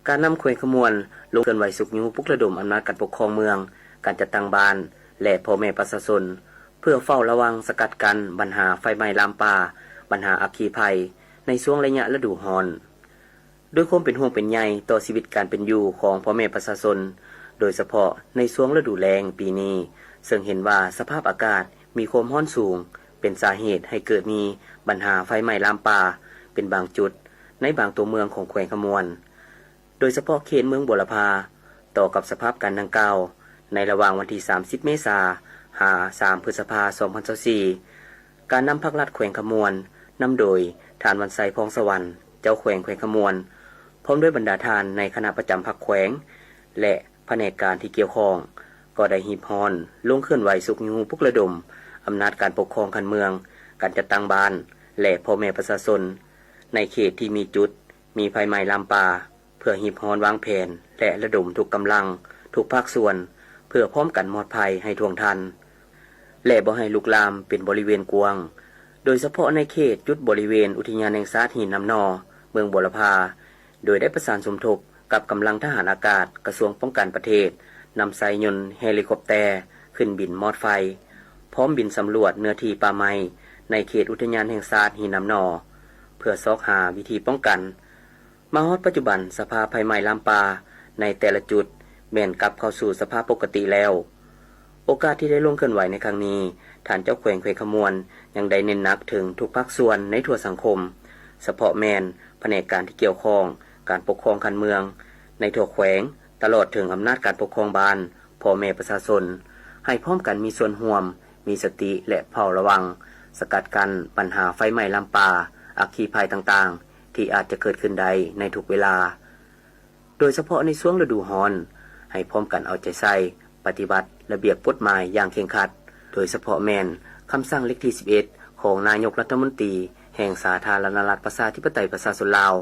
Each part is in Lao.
ການນຳແຂວງຄຳມ່ວນລົງເຄື່ອນໄຫວຊຸກຍູ້ປຸກລະດົມອຳນາດການປົກຄອງເມືອງ, ການຈັດຕັ້ງບ້ານ ແລະ ພໍ່ແມ່ປະຊາຊົນ ເພື່ອເຝົ້າລະວັງສະກັດກັ້ນບັນຫາໄຟໄໝ້ລາມປ່າ, ບັນຫາອັກຄີໄພໃນຊ່ວງໄລຍະລະດູຮ້ອນ. ດ້ວຍຄວາມເປັນຫ່ວງເປັນໃຍຕໍ່ຊີວິດການເປັນຢູ່ຂອງພໍ່ແມ່ປະຊາຊົນ, ໂດຍສະເພາະໃນຊ່ວງລະດູແລ້ງປີນີ້, ເຊິ່ງເຫັນວ່າສະພາບອາກາດມີຄວາມຮ້ອນສູງ ເປັນສາເຫດໃຫ້ເກີດມີບັນຫາໄຟໄໝ້ລາມປ່າເປັນບາງຈຸດໃນບາງຕົວເມືອງຂອງແຂວງຄຳມ່ວນ. ໂດຍສະເພາະເຂດເມືອງບົວລະພາ. ຕໍ່ກັບສະພາບການດັ່ງກ່າວ, ໃນລະຫວ່າງວັນທີສາມສິບເມສາ ຫາ ສາມພຶດສະພາ ສອງພັນຊາວສີ່ ການນຳພັກລັດແຂວງຄຳມ່ວນ ນຳໂດຍທ່ານ ວັນໄຊ ພອງສະຫວັນ ເຈົ້າແຂວງແຂວງຄຳມ່ວນ ພ້ອມດ້ວຍບັນດາທ່ານໃນຄະນະປະຈຳພັກແຂວງ ແລະ ພະແນກການທີ່ກ່ຽວຂ້ອງ ກໍໄດ້ຮີບຮ້ອນລົງເຄື່ອນໄຫວຊຸກຍູ້ປຸກລະດົມອຳນາດການປົກຄອງຂັ້ນເມືອງ, ການຈັດຕັ້ງບ້ານ ແລະ ພໍ່ແມ່ປະຊາຊົນ ໃນເຂດທີ່ມີຈຸດມີໄຟໄໝ້ລາມປ່າ ເພື່ອຮີບຮ້ອນວາງແຜນ ແລະ ລະດົມທຸກກຳລັງ, ທຸກພາກສ່ວນ ເພື່ອພ້ອມກັນມອດໄຟໃຫ້ທ່ວງທັນ ແລະ ບໍ່ໃຫ້ລຸກລາມເປັນບໍລິເວນກວ້າງ, ໂດຍສະເພາະໃນເຂດຈຸດບໍລິເວນອຸທິຍານແຫ່ງຊາດຫີນນ້ຳໜໍ່ ເມືອງບົວລະພາ, ໂດຍໄດ້ປະສານສົມທົບກັບກຳລັງທະຫານອາກາດ ກະຊວງປ້ອງກັນປະເທດ, ນຳໃຊ້ຍົນເຮລິຄອບແຕຂຶ້ນບິນມອດໄຟ, ພ້ອມບິນສຳຫຼວດເນື້ອທີ່ປ່າໄມ້ໃນເຂດອຸທິຍານແຫ່ງຊາດຫີນນ້ຳໜໍ່ ເພື່ອຊອກຫາວິທີປ້ອງກັນ. ມາຮອດປັດຈຸບັນ, ສະພາບໄຟໄໝ້ລາມປ່າໃນແຕ່ລະຈຸດແມ່ນກັບເຂົ້າສູ່ສະພາບປົກກະຕິແລ້ວ. ໂອກາດທີ່ໄດ້ລົງເຄື່ອນໄຫວໃນຄັ້ງນີ້, ທ່ານເຈົ້າແຂວງແຂວງຄຳມ່ວນຍັງໄດ້ເນັ້ນໜັກເຖິງທຸກພາກສ່ວນໃນທົ່ວສັງຄົມ, ສະເພາະແມ່ນພະແນກການທີ່ກ່ຽວຂ້ອງ, ການປົກຄອງຂັ້ນເມືອງໃນທົ່ວແຂວງ, ຕະຫຼອດເຖິງອຳນາດການປົກຄອງບ້ານ, ພໍ່ແມ່ປະຊາຊົນ ໃຫ້ພ້ອມກັນມີສ່ວນຮ່ວມ, ມີສະຕິ ແລະ ເຝົ້າລະວັງ, ສະກັດກັ້ນບັນຫາໄຟໄໝ້ລາມປ່າ, ອັກຄີໄພຕ່າງໆ ທີ່ອາດຈະເກີດຂຶ້ນໄດ້ໃນທຸກເວລາ. ໂດຍສະເພາະໃນຊ່ວງລະດູຮ້ອນ, ໃຫ້ພ້ອມກັນເອົາໃຈໃສ່ປະຕິບັດລະບຽບກົດໝາຍຢ່າງເຄັ່ງຄັດ, ໂດຍສະເພາະແມ່ນຄຳສັ່ງເລກທີສິບເອັດ ຂອງນາຍົກລັດຖະມົນຕີແຫ່ງສາທາລະນະລັດ ປະຊາທິປະໄຕ ປະຊາຊົນລາວ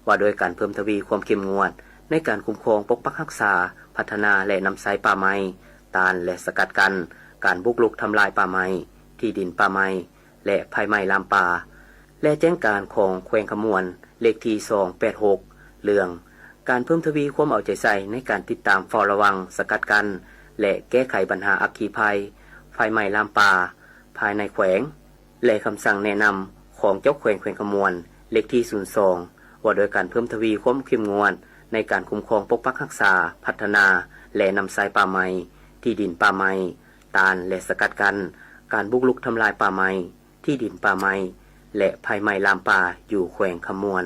ວ່າດ້ວຍການເພີ່ມທະວີຄວາມເຂັ້ມງວດໃນການຄຸ້ມຄອງ, ປົກປັກຮັກສາ, ພັດທະນາ ແລະ ນຳໃຊ້ປ່າໄມ້, ຕ້ານ ແລະ ສະກັດກັ້ນການບຸກລຸກທຳລາຍປ່າໄມ້, ທີ່ດິນປ່າໄມ້ ແລະ ໄຟໄໝ້ລາມປ່າ ແລະ ແຈ້ງການຂອງແຂວງຄຳມ່ວນ ເລກທີສອງແປດຫົກ ເລື່ອງການເພີ່ມທະວີຄວາມເອົາໃຈໃສ່ໃນການຕິດຕາມເຝົ້າລະວັງ, ສະກັດກັ້ນ ແລະ ແກ້ໄຂບັນຫາອັກຄີໄພ, ໄຟໄໝ້ລາມປ່າ ພາຍໃນແຂວງ ແລະ ຄຳສັ່ງແນະນຳຂອງເຈົ້າແຂວງແຂວງຄຳມ່ວນ ເລກທີສູນສອງ ວ່າດ້ວຍການເພີ່ມທະວີຄວາມເຂັ້ມງວດໃນການຄຸ້ມຄອງ, ປົກປັກຮັກສາ, ພັດທະນາ ແລະ ນຳໃຊ້ປ່າໄມ້, ທີ່ດິນປ່າໄມ້, ຕ້ານ ແລະ ສະກັດກັ້ນການບຸກລຸກທຳລາຍປ່າໄມ້, ທີ່ດິນປ່າໄມ້ ແລະ ໄຟໄໝ້ລາມປ່າຢູ່ແຂວງຄຳມ່ວນ.